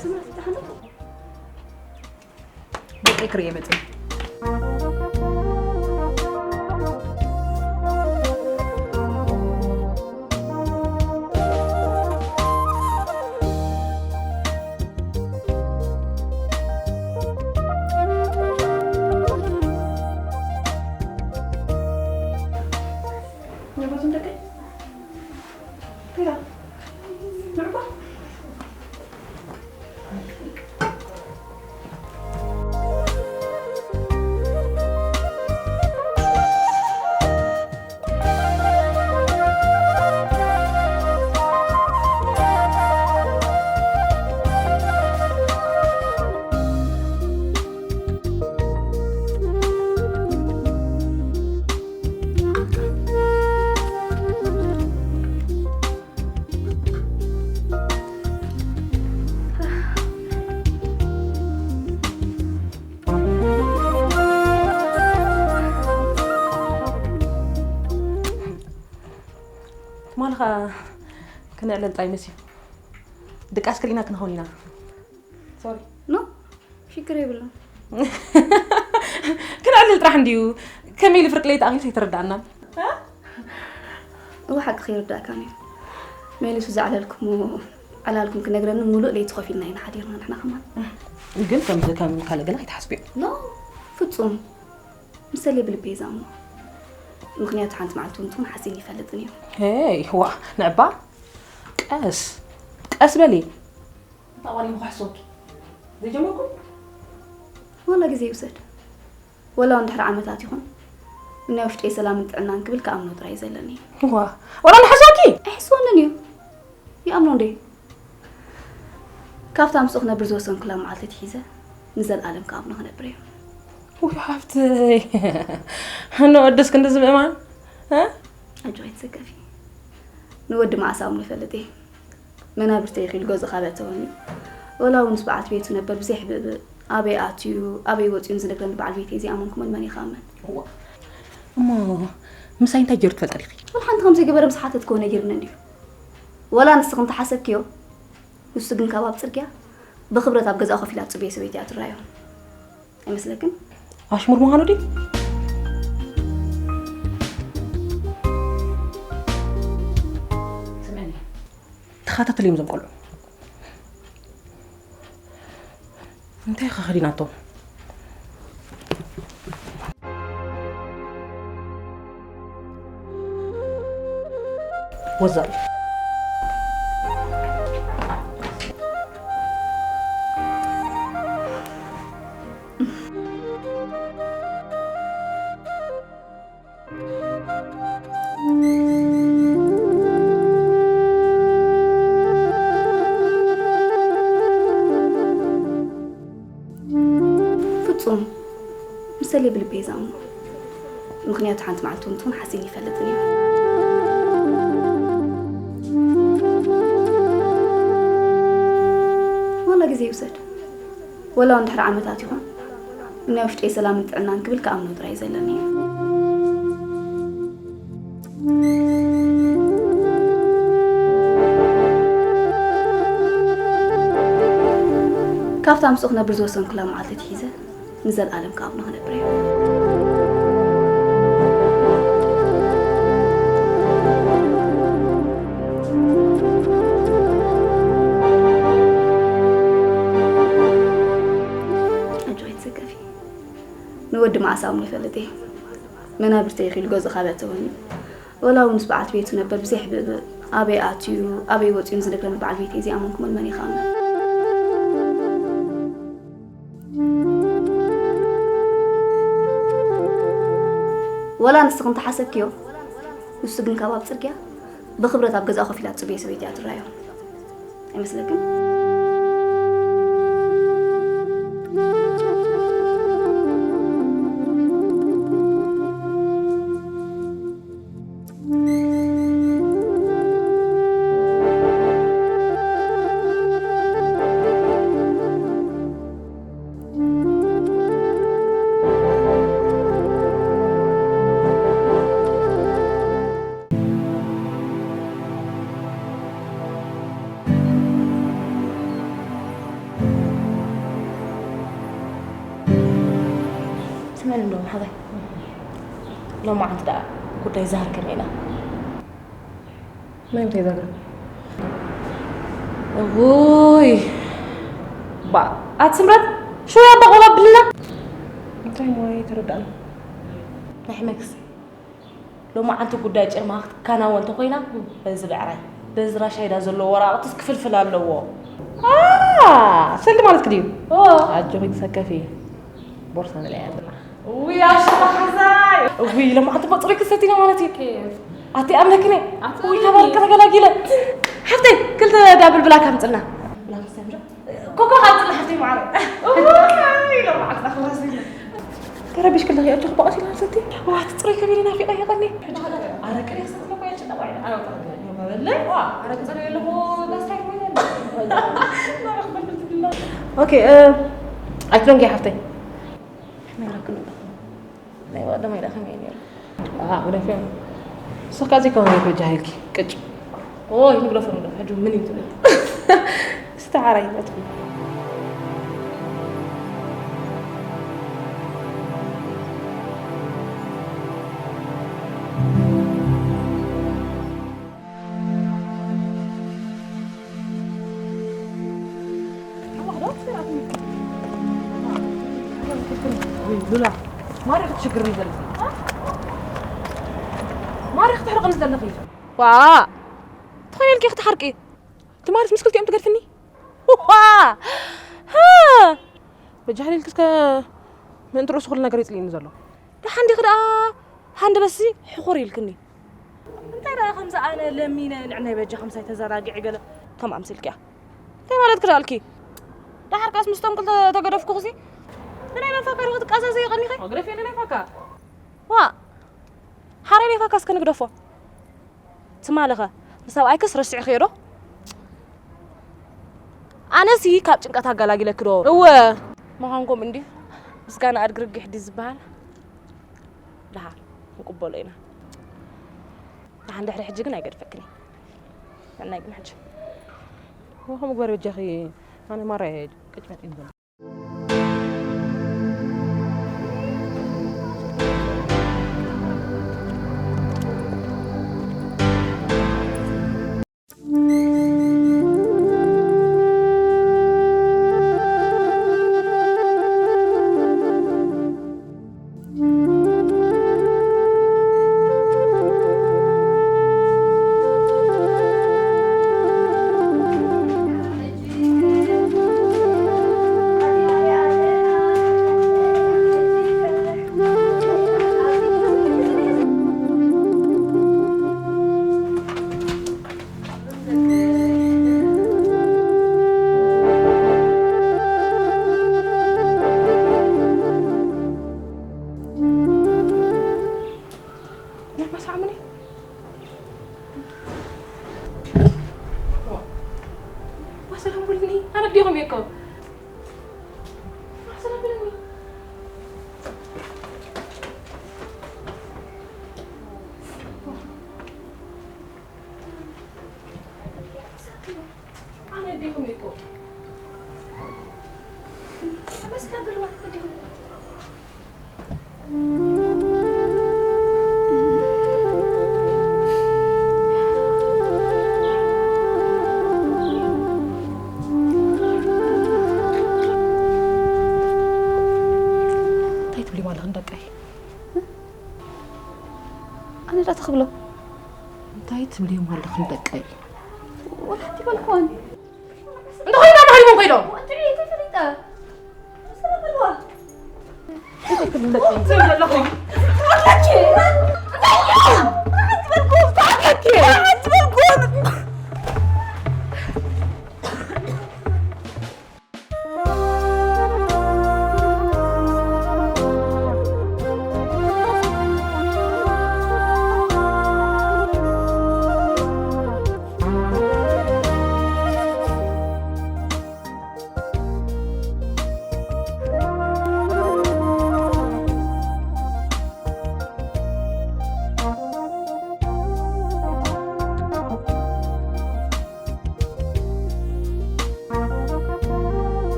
ስምዒት ተሓለኹ። ደቀይ ክርእየ መጽእ። ትማሊ ኸኣ ክነዕልል ጥራይ መሲሉ። ድቃስ ክልኢና ክንኸውን ኢና። ሶሪ። ኖ፣ ሽግር የብሉን። ክነዕልል ጥራሕ እንድዩ። ከመይ ኢሉ ፍርቂ ለይቲ ኣኺሉስ ኣይተረድኣናን። እ? እወ፣ ሓቂ ከይርዳእካን እዩ። መሊሱ ዘዕለልኩሞ ዕላልኩም ክነግረኒ ሙሉእ ለይቲ ኮፍ ኢልና ኢና ሓዲርና ንሕና ከማን። ግን ከምዚ ከም ካልእ ገለ ኣይትሓስብዮ። ኖ፣ ፍጹም። ምሰሌ ብልበይ ዝኣምኖ። ምኽንያቱ ሓንቲ መዓልቲ እውን ትኹን ሓሲን ይፈልጥን እዩ። ሄይ፣ ዋ፣ ንዕባ ቀስ፣ ቀስ በሊ። እንታይ ዋላ እሞ ክሕስወኪ ዘይጀመርኩ? ዋላ ግዜ ይውሰድ። ወላ እውን ድሕሪ ዓመታት ይኹን፣ ናይ ውሽጠይ ሰላምን ጥዕናን ክብል ክኣምኖ ጥራይ እዩ ዘለኒ። ዋ፣ ዋላ ንሓስወኪ? ኣይሕስወንን እዩ። ይኣምኖ እንዴ? ካብታ ምስኡ ክነብር ዝወሰንኩላ መዓልቲ ኣትሒዘ ንዘለኣለም ክኣምኖ ክነብር እየ። ውይ ሓፍተይ፣ ንወድስ ክንድዚ ምእማን? እ? ኣጆኺ ኣይትሰከፊ። ንወዲ መዓስ ኣምኖ ይፈልጥ እየ። መናብርተይ ኢኺ ኢሉ ገዝኡ ካብ ኣእተወኒ፣ ወላ እውን ምስ በዓልቲ ቤቱ ነበር ብዘይ ሕብእብእ ኣበይ ኣትዩ ኣበይ ወፂኡን ዝነግረኒ በዓል ቤተይ ዘይኣመንኩ መን መን እዩ ክኣምን? እዋ፣ እሞ ምሳይ እንታይ ገይሩ ትፈልጠ ዲኺ? ወላ ሓንቲ ከም ዘይገበረ ምስ ሓተትክዎ ነጊርኒ እንድዩ። ወላ ንስኺ እንተሓሰብክዮ፣ ንሱ ግን ካብ ኣብ ጽርግያ ብኽብረት ኣብ ገዛኡ ኮፍ ኢላ ትጽበዮ ሰበይቲ እያ ትረኣዮ። ኣይመስለክን? ኣሽሙር ምዃኑ ድዩ? ስምዕኒ፣ ተኸታተልዮም እዞም ቆልዑ። እንታይ ኢኻ ከዲናቶ? ወዛቢ። ፍጹም፣ ምሰሌ ብልበይ ዝኣምኖ። ምኽንያቱ ሓንቲ መዓልቲ እውን ትኹን ሓሲን ይፈልጥን እዩ። ዋላ ግዜ ይውሰድ። ወላ እውን ድሕሪ ዓመታት ይኹን፣ ናይ ውሽጠይ ሰላምን ጥዕናን ክብል ክኣምኖ ጥራይ እዩ ዘለኒ። ካብታ ምስኡ ክነብር ዝወሰንኩላ መዓልቲ ኣትሒዘ ንዘለኣለም ክኣምኖ ክነብር እየ። ኣጆኺ ኣይትሰከፊ። ንወዲ መዓስ ኣምኖ ይፈልጥ እየ። መናብርተይ ኢኺ ኢሉ ገዝኡ ካብ ኣእተወኒ፣ ወላ እውን ምስ በዓልቲ ቤቱ ነበር ብዘይ ሕብእብእ ኣበይ ኣትዩ ኣበይ ወፂኡን ዝነግረኒ በዓል ቤተይ ዘይኣመንኩ መን መን እዩ ክኣምን? ወላ ንስኺ እንተሓሰብክዮ፣ ንሱ ግን ካብ ኣብ ጽርግያ ብኽብረት ኣብ ገዛኡ ኮፍ ኢላ ትጽበዮ ሰበይቲ እያ ትረኣዮ። ኣይመስለክን? መን እንዶ መሓዛይ? ሎማዓንቲ ደኣ ጉዳይ ዛህር ከመይ ኢላ? መን እንታይ ዛግረ? እውይ፣ ባ፣ ኣቲ ስምረት፣ ሽወያ ኣባቆላ ብልና። እንታይ እሞ ኣይተረዳእን። ናይ ሕመክስ ሎማዓንቲ ጉዳይ ጭርማ ክትከናወን እንተኾይና፣ በዚ ብዕራይ፣ በዚ ራሻይዳ ዘለዎ ወራቕትስ ክፍልፍል ኣለዎ። ኣ፣ ሰልዲ ማለትኪ ድዩ? ኦ። ኣጆኺ ትሰከፊ። ቦርሳ ንለያ ኣለና። እውይ፣ ኣሽማ ሓዛይ። እውይ፣ ሎማዓንቲ በጽሪ ክሰቲና ማለት እዩ። ኬፍ። ኣቲ ኣምለክኒ። ኣቲ እውይ፣ ኣምለክኒ። ካብ ወርቂ ተገላጊለ። ሓፍተይ፣ ክልተ ዳብል ብላክ ኣምጽልና። ብላክ ሰምራ። ኮካ ኣምጽልና ሓፍተይ ማዕረ። እውይ፣ ሎማዓንቲ ክብራ ስለ። ተረቢሽ ክለኺ ኣጆኺ በቐሲ ኢላ ሰቲ። ዋ፣ ትጽሪ ከቢሪ ናፊቐ ይቐኒ። ኣረቂ ሪክስ ተኮያ ጭጣ ባይዳ። ኣረቂ ጸሪዮ ኣለኹ፣ ጋስታይ ኮይነ። ኦኬ፣ እ፣ ኣይትደንጊ ሓፍተይ። መይራክን ኣለኹ። ናይ ወደ መይራ ከመይ ነይሩ? ኣሃ፣ ግደፍዮ። ንስኻ ከዚ ከመይ በጃ ኢልኪ? ቅጭ። ኦይ፣ ንግደፎ፣ ንግደፎ። ሕጂ ምን እዩ ትብል? ስተዓራይ በትኩ። ሉላ፣ ማሪ ክትሽግርኒ ዘለኺ። ማሪ ክትሕርቕኒ ዘለኺ። ዋ! ትኾይነ ኢልኪ ክትሓርቂ። ትማልስ ምስ ክልቲኦም ትገድፍኒ? ዋ! ሃ! በጃ ሓሊልኪ እስከ ምእንቲ ርእሱ ኩሉ ነገር ይጽልእኒ ዘሎ። ደሓን ዲኺ ደኣ ሃንደበትሲ ሕኹር ኢልክኒ። እንታይ ደኣ ከምዚ ኣነ ለሚነ ንዕናይ በጃ ከምሳይ ተዘናጊዒ ገለ ከም ኣምሲልኪያ። እንታይ ማለትኪ ደኣልኪ? ደሓር ከኣስ ምስቶም ክልተ ተገደፍኩ ክሲ ብናይ መፋቀሪ ክትቃዛዘ ይቐኒኸ? ግደፍዮ ናይ ፋካ። ዋ! ሓራይ ናይ ፋካ እስከ ንግደፎ። ትማሊ ኸ ንሰብኣይክስ ረሲዕኽዮ ዶ? ኣነሲ ካብ ጭንቀት ኣገላጊለኪ ዶ? እወ። ምዃንኩም እንድዩ። ምስጋና ኣድጊ ርጊሕ ድዩ ዝበሃል? ደሓር ክንቅበሎ ኢና። ደሓን ድሕሪ ሕጂ ግን ኣይገድፈክን እየ። ንዕናይ ግን ሕጂ። ከምኡ ግበሪ በጃኺ። ኣነ ማራ እየ ቅጭመጥ እዩ። ሰላም በልኒ። ኣነ ኣዴኹም እየ እኮ። ሰላም በልኒ። ኣነ ኣዴኹም እየ እኮ። ኣመስግና በልዋ፣ ኣዴኹም እየ። እንታይ ትብልዮም ኣለኽን ደቀይ? ኣነ ዳ ትኽብሎ? እንታይ ትብልዮም ኣለኽን ደቀይ? ወላ ሓንቲ በልኩዋን። እንተኾይና ባሕሪ ምን ኮይኖም? ወጥዒ ተፈሊጠ። ሰላም በልዋ።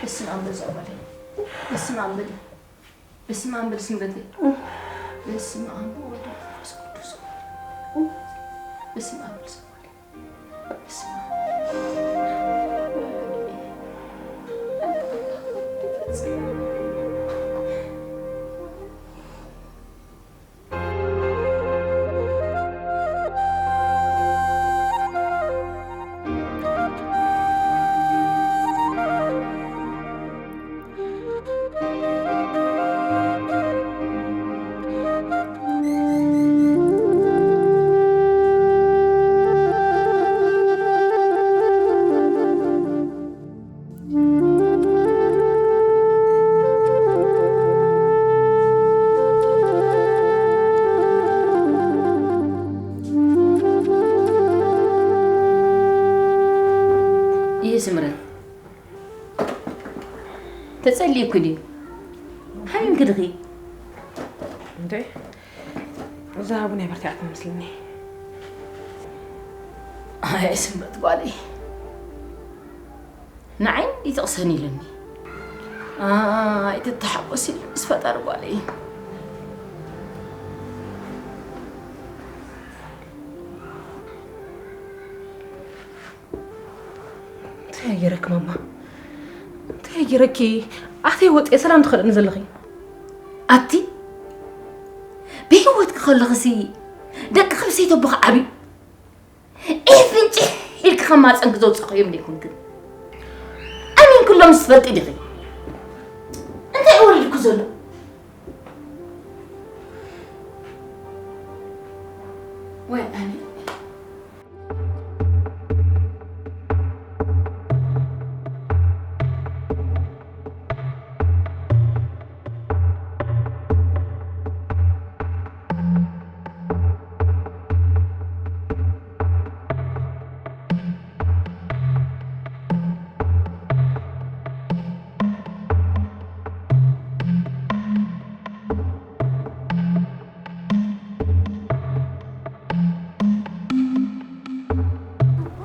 በስመ አብ በዛ ጓለይ። በስመ አብ በል። በስመ አብ በል ስምረተይ። በስመ አብ ወወልድ ወመንፈስ ቅዱስ። በስመ አብ በል ስማ። በስመ አብ። ይህ ስምረት ተጸሊእኩ ድዩ? ሓሚምኪ ድኺ? እንዴ፣ እዛ ቡና በርቲዓት መስልኒ። ኣይ፣ ስምረት ጓለይ። ንዓይ ይጥቕሰን ኢሉኒ። ኣይትተሓጎሲ ምስ ፈጣሪ ጓለይ። እንታይ ገይረኪ ማማ? እንታይ ገይረኪ? ኣተይ ወፂኤ ሰላም ትኸልእኒ ዘለኺ? ኣቲ ብህይወትኪ ከለኽሲ ደቅኺ ብሰይተቦኺ ዓብዩ ኢፍንጭሕ ኢልኪ ከማፀንኪ ዘውፀእኽዮም ደይኮንክን? ኣሚንክሎም ምስ ትፈልጢ ዲኺ? እንታይ እዩ ወሪድኩ ዘሎ? ወይ ኣነ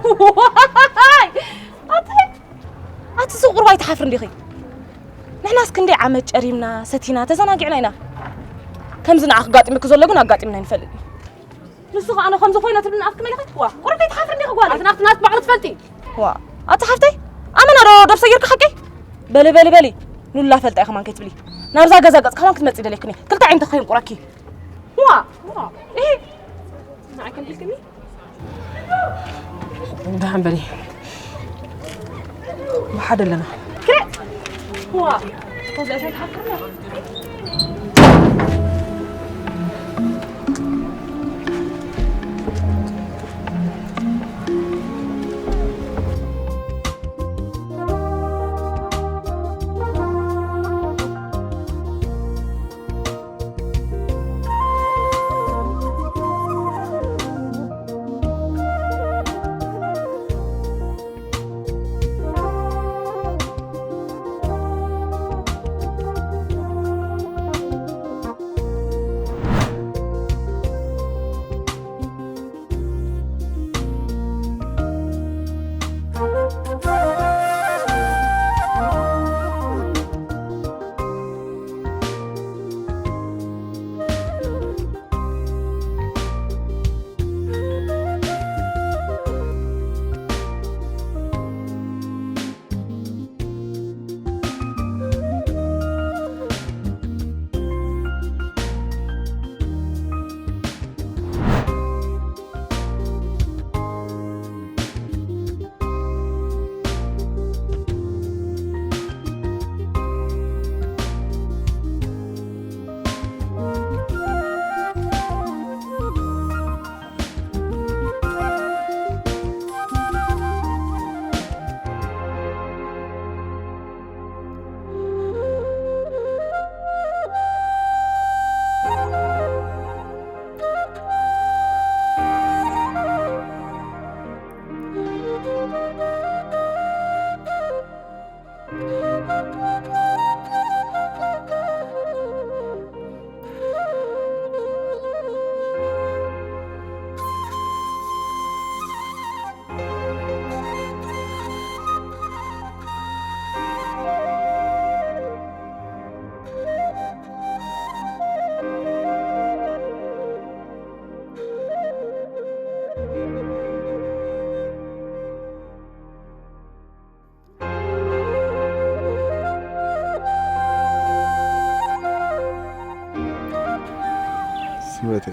ዋይ! ኣቲ፣ ኣቲ፣ እዚ ቁሩብ ኣይትሓፍርን ዲኺ? ንሕናስ ክንደይ ዓመት ጨሪምና፣ ሰቲና፣ ተዘናጊዕና ኢና። ከምዚ ንዓኺ ኣጋጢሙኪ ዘሎ ግን ኣጋጢምና ኣይንፈልጥን። ንሱ ኸኣ ኣነ ከምዚ ኮይነ ትብልኒ ኣፍኪ መሊኺ? ዋ፣ ቁሩብ ከይትሓፍሪ እንዲኺ ጓለይ። ኣቲ ናፍቲ ናት ባዕሉ ትፈልጢ። ዋ፣ ኣቲ ሓፍተይ፣ ኣመና ዶ ደብሰ ጌርኪ ሓቀይ? በሊ፣ በሊ፣ በሊ። ሉላ ፈልጣ እየ ከማን ከይትብሊ። ናብዛ ገዛ ገጽ ከማን ክትመጺ ደለይክኒ። ክልተ ዓይኒ ተኸይን ቁረኪ። ዋ፣ ዋ፣ እሂ። ንዓይ ከም ኢልክኒ? ደሓን በሊ። ብሓደ ኣለና። ክረ-፣ ዋ፣ ተዘእዘ ተሓፍርና። እቴ፣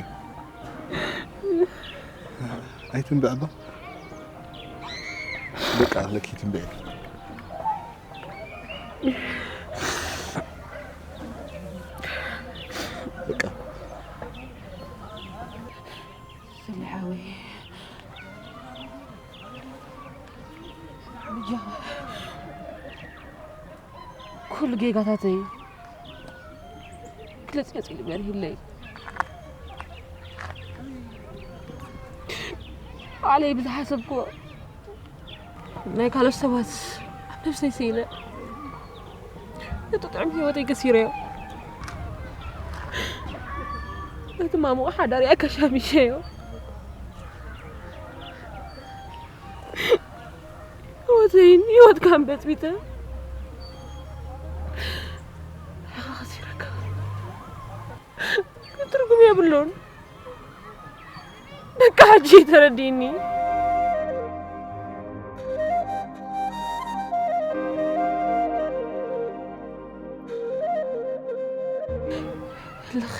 ኣይትንብዕ እባ። በቃ፣ ለኪ ትንብዕ። በቃ። ስለ ሓወይ። ብጃኻ። ኩሉ ጌጋታተይ ግልጽ ገጽ ኢሉ በሪህለይ። ባዕለይ ብዝሓሰብክዎ ናይ ካልኦት ሰባት ኣብ ነብሰይ ስኢነ እቲ ጥዑም ህይወተይ ከሲረዮ። እቲ ማሙቕ ሓዳርይ ኣከሻሚሸዮ። ህይወተይን ህይወትካን በጽቢጸ ንዓኻ ከሲረካ ግን ትርጉም የብሉን። በቃ ሕጂ ተረዲእኒ። ኣለኺ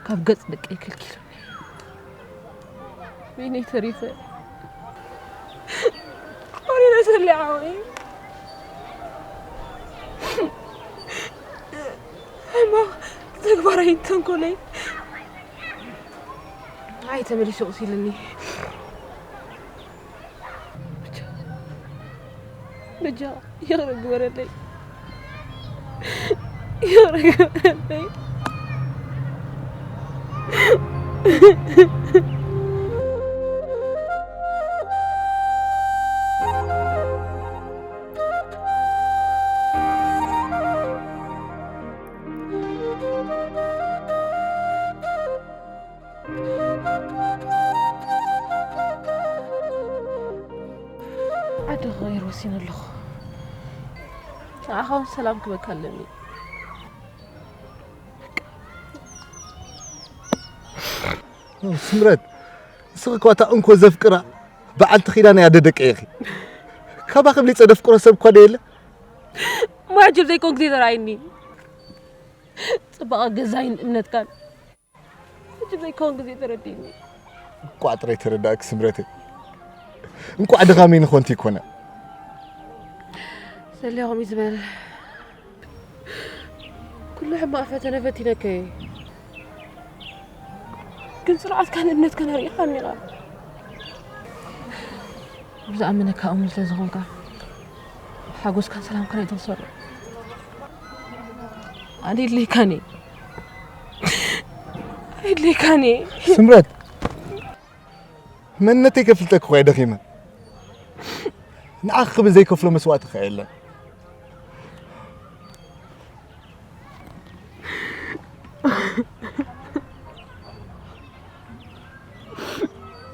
ካብ ገጽ ደቀይ ከልኪሉኒ። በይነይ ተሪፈ። ወሪረ ሰሊዓ ወይ ሕማቕ ተግባረይን ተንኮለይን ንዓይ ተመሊሱ ቁሲሉኒ። ብቻ፣ ብቻ፣ ይቕረ ግበረለይ። ይቕረ ግበረለይ። ዓዲ ክቕይር ወሲነ ኣለኹ። ንዓኻ እውን ሰላም ክበካ ኣለኒ። ስምረት፣ ንስኺ እኳ እታ እንኮ ዘፍቅራ በዓልቲ ኪዳን እያ ደደቀ ኢኺ። ካባኺ ብሊፀ ደፍቅሮ ሰብ እኳ ደየለ። እሞ ሕጂ ብዘይኮን ግዜ ተረኣይኒ። ጽባቐ ገዛይን እምነትካን ሕጂ ዘይከውን ግዜ ተረዲእኒ። እንቋዕ ጥራይ ተረዳእክ ስምረተይ። እንቋዕ ድኻመይ ንኾንቲ ይኮነ። ሰሊኹም እዩ ዝበል። ኩሉ ሕማቕ ፈተነ ፈቲነከ እየ። ግን ጽንዓትካን እምነትካን ኣርኢኻኒ ኢኻ። ብዝኣመነካ እሙን ስለ ዝኾንካ፣ ሓጎስካን ሰላምካን ኣይትኽሰሮ። ኣነ የድልየካን እየ። ኣየድልየካን እየ። ስምረት፣ መንነተይ ከፍልጠኪ እኮ እየ ደኺመ። ንዓኺ ክብል ዘይከፍሎ መስዋእቲ ከ የለን።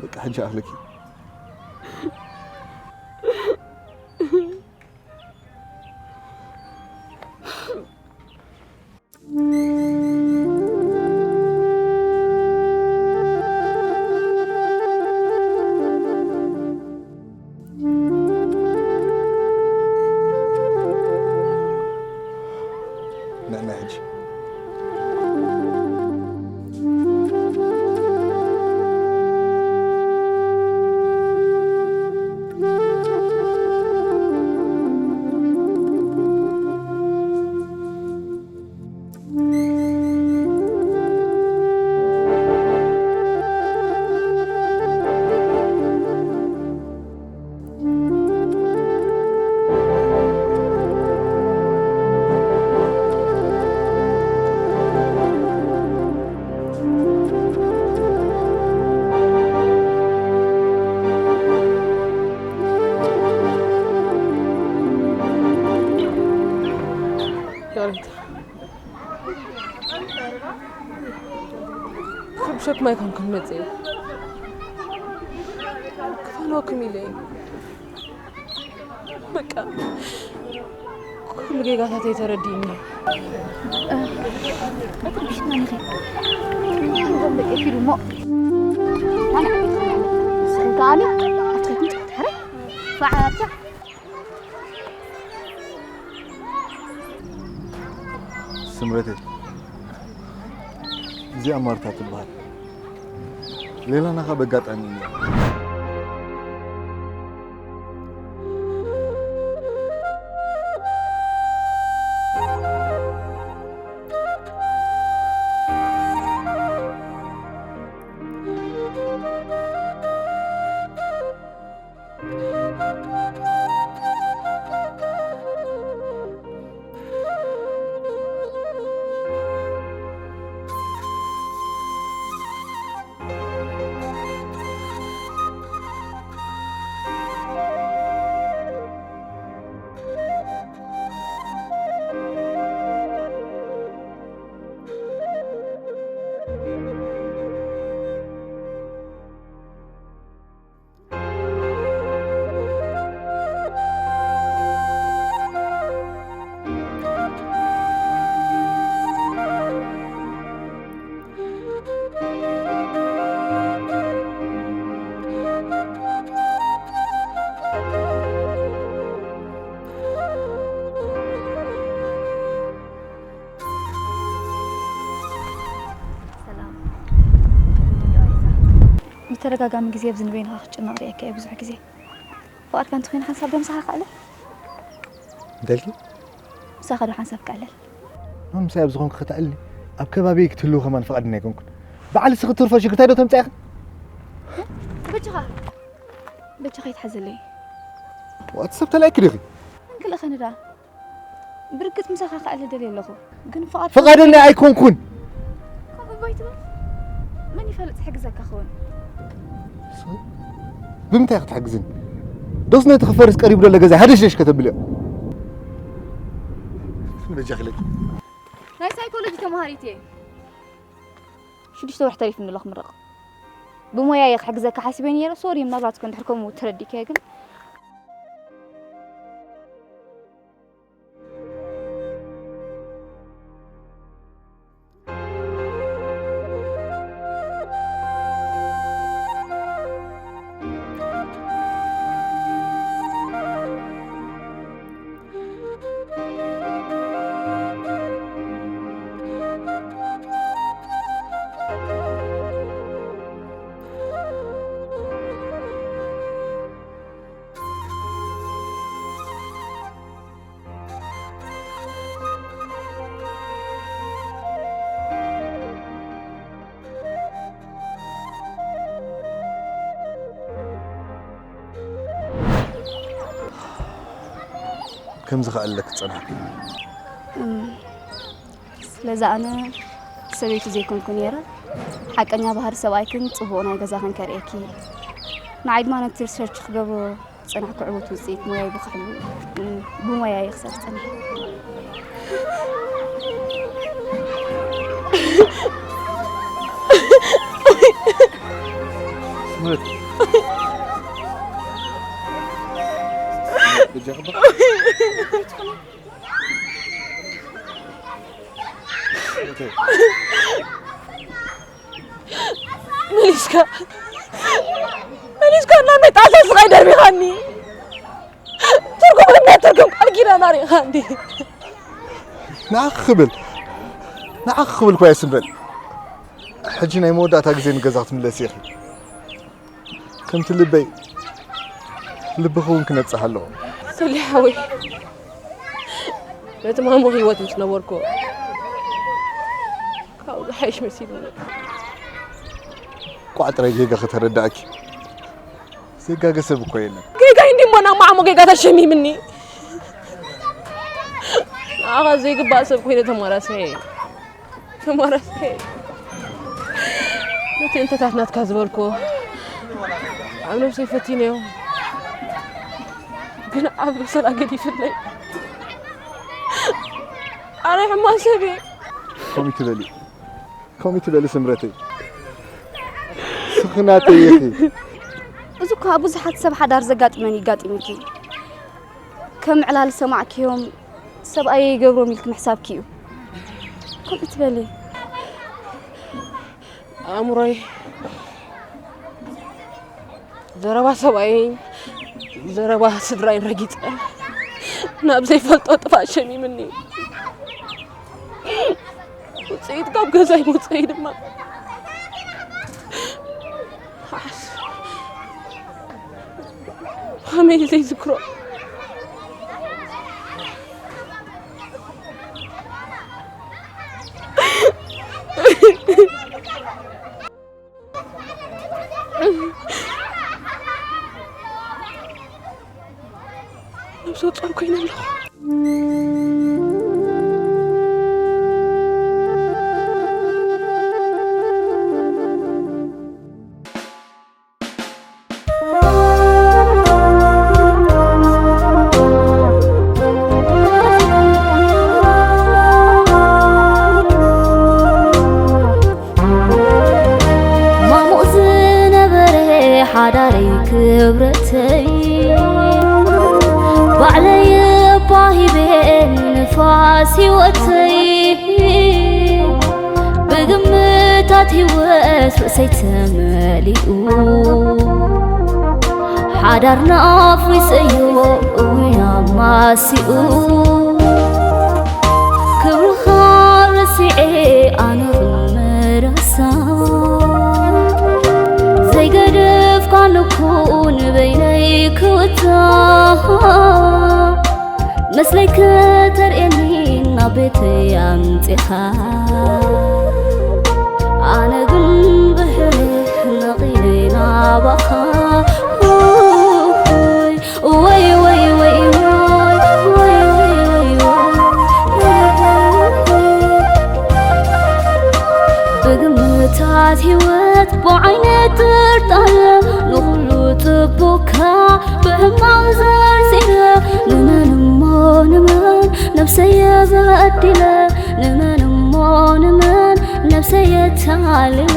በቃ ሕጂ ኣኽለኪ። ንዕና ሕጂ። ይቕሬታ። ክርብሸኩም ኣይኮንኩን መጽየ። ክፋንወኩም ኢለ እየ። በቃ፣ ኩሉ ጌጋታተይ ተረዲእኒ። እ፣ ቀጥሪ ብሽና ንኺድ። እዞም ደቂ ፊልም እሞ። ኣነ ዓበይቲ ኾነ። ንስኺ ከኣኒ፣ ኣትኸት ምጽ ክትሕረ። ፋዓታ። ስምረተይ፣ እዚኣ ማርታ ትበሃል። ሌላና ኸኣ በጋጣሚ እዩ። ሰላም። ብተደጋጋሚ ግዜ ኣብዚ ንበይንኻ ክትጭነቕ ርእየካ እየ ብዙሕ ግዜ። ፍቓድካ እንተኾይኑ ሓንሳብ ዶ ምሳኻ ክዕልል? እንተልኪ? ምሳኻ ዶ ሓንሳብ ክዕልል? ኖ፣ ምሳይ ኣብ ዝኾንኩ ከተዕልሊ፣ ኣብ ከባቢይ ክትህልው ከማን ፍቓደኛ ኣይኮንኩን። ባዕልሲ ክትርፎ ሽግርታይ ዶ ተምጽኣ ኢኺ? በጃኻ፣ በጃኻ ኣይትሓዘለይ። ዋት ሰብ ተላይኪ ዲኺ? እንክልእኸኒ ደኣ። ብርግጽ ምሳኻ ክዕልል ደልየ ኣለኹ። ግን ፍቓድ ፍቓደኛ ኣይኮንኩን። ከምኡ እባ ኣይትበል። መን ይፈልጥ ዝሕግዘካ ክኸውን። ሶ፣ ብምንታይ ክትሕግዝን? ዶስ ነቲ ክፈርስ ቀሪቡ ዘሎ ገዛ ሃደሽደሽ ከተብልዮ? በጃኺ ለኪ። ናይ ሳይኮሎጂ ተማሃሪት እየ። ሽዱሽተ ወርሒ ተሪፉኒ ኣሎ ክምረቕ። ብሞያ እየ ክሕግዘካ ሓሲበ ነይረ። ሶሪ፣ ምናልባት እኮ እንድሕር ከምኡ ተረዲእካዮ ግን። ከምዚ ከኣ ኣለኪ ዝጸናሕኪ። እም፣ ስለዚ ኣነ ሰበይቲ ዘይኮንኩ ነይረ፣ ሓቀኛ ባህሪ ሰብኣይክን ጽቡቕ ናይ ገዛኽን ከርእየኪ። ንዓይ ድማ ነቲ ሪሰርች ክገብሮ ዝጸናሕኩ ዕዉት ውጽኢት ሞያይ ብኽሕሉ፣ እም፣ ብሞያይ ክሰርሕ ጸኒሐ። ስምረት። በጃኺ እባ። መሊስካ፣ መሊስካ ናብ ናይ ጣልታ ስቓይ ደርቢኻኒ። ትርጉም እምነት፣ ትርጉም ቃል ኪዳን ኣሪእኻ እንዲ። ንዓኺ ክብል፣ ንዓኺ ክብል እኳ እየ ስምረት። ሕጂ ናይ መወዳእታ ግዜ ንገዛ ክትምለሲ ኢኺ። ከምቲ ልበይ፣ ልብኺ እውን ክነጽህ ኣለዎ። ሰሊሕ ሓወይ፣ ነቲ ማሞ ህይወት ምስ ነበርኩ፣ ካብኡ ዝሓይሽ መሲሉኒ። ቋዕ ጥራይ ጌጋ ከተረዳእኪ። ዘይጋገ ሰብ እኮ የለን። ጌጋይ እንዲ እሞ ናብ ማዕሞ ጌጋ ተሸሚምኒ። ንዓኻ ዘይግባእ ሰብ ኮይነ ተማራስሐ። ተማራስሐ። ነቲ እንተታት ናትካ ዝበልኩ ኣብ ነብሰይ ፈቲነዮ። ግን ኣብ ብሰላ ገዲፍለይ። ኣነ ሕማቕ ሰብ እየ። ከምኡ ትበሊ፣ ከምኡ ትበሊ ስምረተይ። ስኽናተይ ኢኺ። እዚ እኳ ብዙሓት ሰብ ሓዳር ዘጋጥመን ይጋጥምኪ። ከም ዕላል ሰማዕክዮም ሰብኣየ ይገብሮም ኢልኪ ምሕሳብኪ እዩ። ከምኡ ትበሊ። ኣእምሮይ ዘረባ ሰብኣየይን ዘረባ ስድራይን ረጊጸ ናብ ዘይፈልጦ ጥፋእ ሸሚምኒ። ውጽ ጥይት ካብ ገዛይ መውፅኢ ድማ። ሓስ-፣ ብኸመይ ዘይዝክሮ? ነብሰ ጾር ኮይነ ኣለኹ። ማሙቕ ዝነበረ ሓዳረይ ክብረተይ፣ ባዕለይ እባ ሂበ ንፋስ ህይወተይ። ብግምታት ህይወት ርእሰይ ተመሊኡ፣ ሓዳርና ኣፍሪሰዮ እውን ኣማሲኡ። ክብርኻ ረሲዐ ኣነ ክምረሳ፣ ዘይገደፍካኒ እኮ ንበይነይ ክውታ። መስለይ ከተርእየኒ ናብ ቤተይ ኣምጺኻ፣ ኣነ ግን ብሕልፍ ነቒለ ናባኻ። ወይ፣ ወይ፣ ወይ፣ ወይ፣ ወይ፣ ወይ፣ ወይ፣ ወይ። ብግምታት ህይወት ብዓይነ ጥርጣረ ንኹሉ ጽቡቕካ ብሕማቕ ዘርዚረ፣ ንመን እሞ ንመን ነብሰየ በዲለ፣ ንመን እሞ ንመን ነብሰየ ተታሊለ።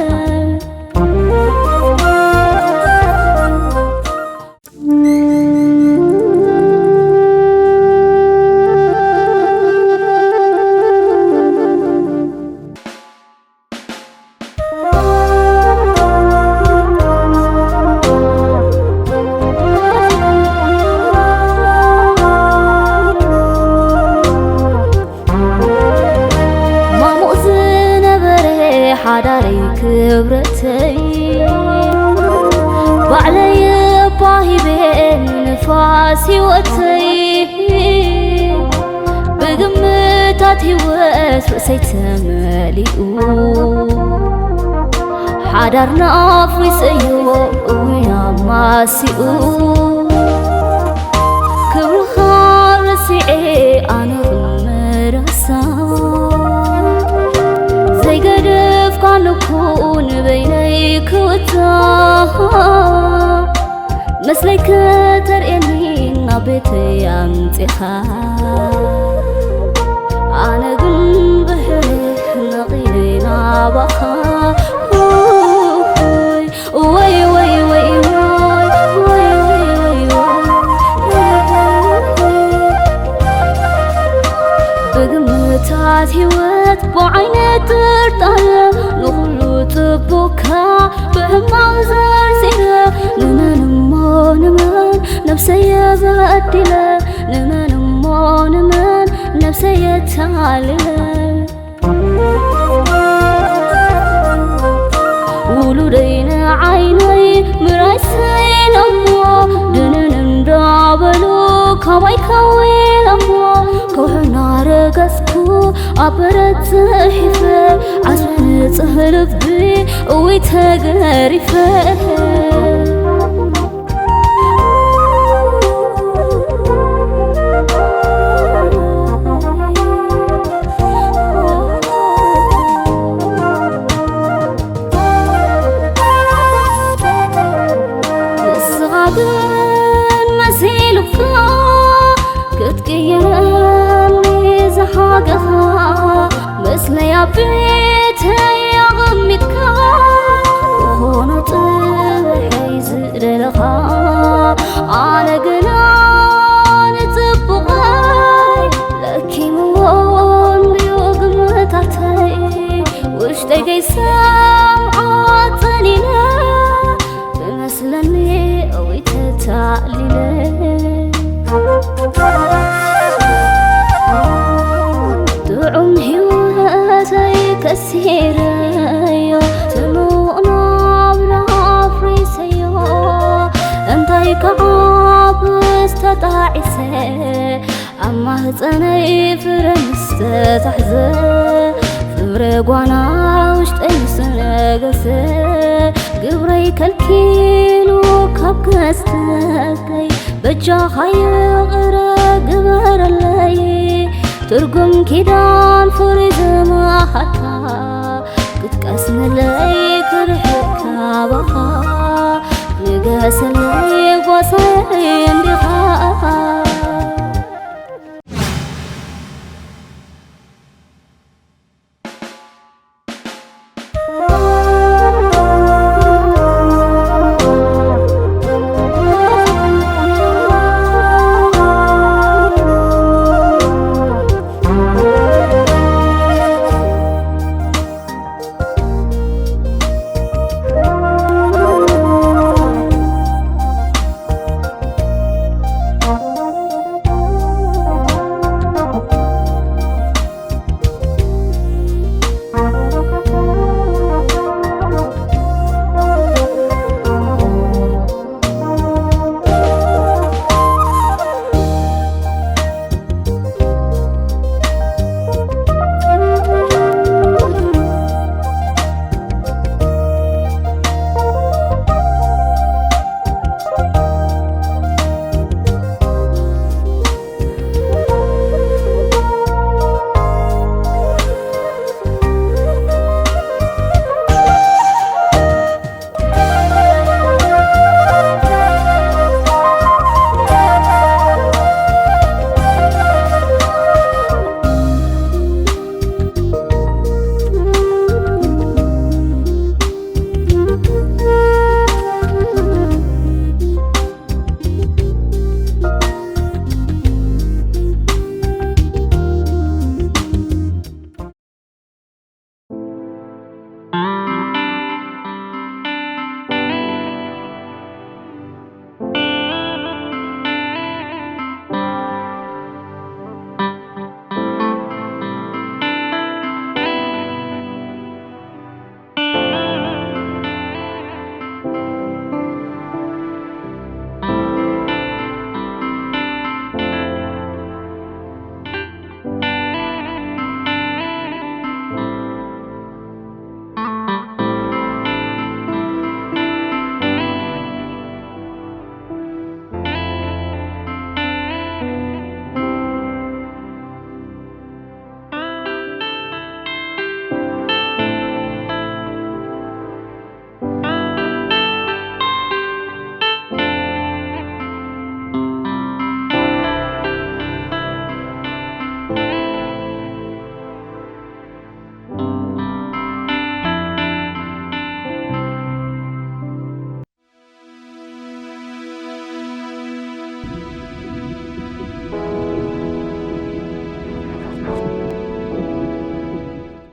ማሙቕ ዝነበረ ሓዳረይ ክብረተይ፣ ባዕለይ እባ ሂበ ንፋስ ህይወተይ። ብግምታት ህይወት ርእሰይ ተመሊኡ፣ ሓዳርና ኣፍሪሰዮ እውን ኣማሲኡ። ክብርኻ ረሲዐ ኣነ ክምረሳ፣ ዘይገደፍካኒ እኮ ንበይነይ ክውታ። መስለይ ከተርእየኒ ናብ ቤተይ ኣምጺኻ፣ ኣነ ግን ብሕልፍ ነቒለ ናባኻ። ወይ፣ ወይ፣ ወይ፣ ወይ፣ ወይ፣ ወይ፣ ወይ፣ ወይ። ብግምታት ህይወት ብዓይነ ጥርጣረ ንኹሉ ጽቡቕካ ብሕማቕ ዘርዚረ፣ ንመን እሞ ንመን ነብሰየ በዲለ፣ ንመን እሞ ንመን ነብሰየ ተታሊለ። ውሉደይ ንዓይነይ ምራይ ሰኢነሞ፣ ድንን እንዳበሉ ካባይ ከው ኢለሞ፣ ከውሒ እናረገጽኩ ኣብ በረት ጽሒፈ፣ ዓጽሚ ንጽህ ልቢ እውይ ተገሪፈ። ንስኻ ግን መሲሉካ ክትቅይረኒ ዝሓገኻ፣ መስለይ ኣብ ቤተይ ኣቐሚጥካ፣ ክኾኖ ጥርሐይ ዝደለኻ። ኣነ ግና ንጽቡቐይ ለኪምዎ እንድዩ ግምታተይ፣ ውሽጠይ ከይሰምዖ ጸሊለ፣ ትመስለኒ እውይ ተታሊለ። ጥዑም ህይወተይ ከ ጣዒሰ ኣብ ማህፀነይ ፍረ ምስ ተታሕዘ፣ ፍረ ጓና ውሽጠይ ምስ ነገሰ፣ ግብረይ ከልኪሉ ካብ ገዝተይ፣ በጃኻ ይቕረ ግበረለይ። ትርጉም ኪዳን ፍሪ ዝመሃካ፣ ክትቀስነለይ ክርሕቅ ካባኻ፣ ንገሰለይ ጓሳይ እንዲ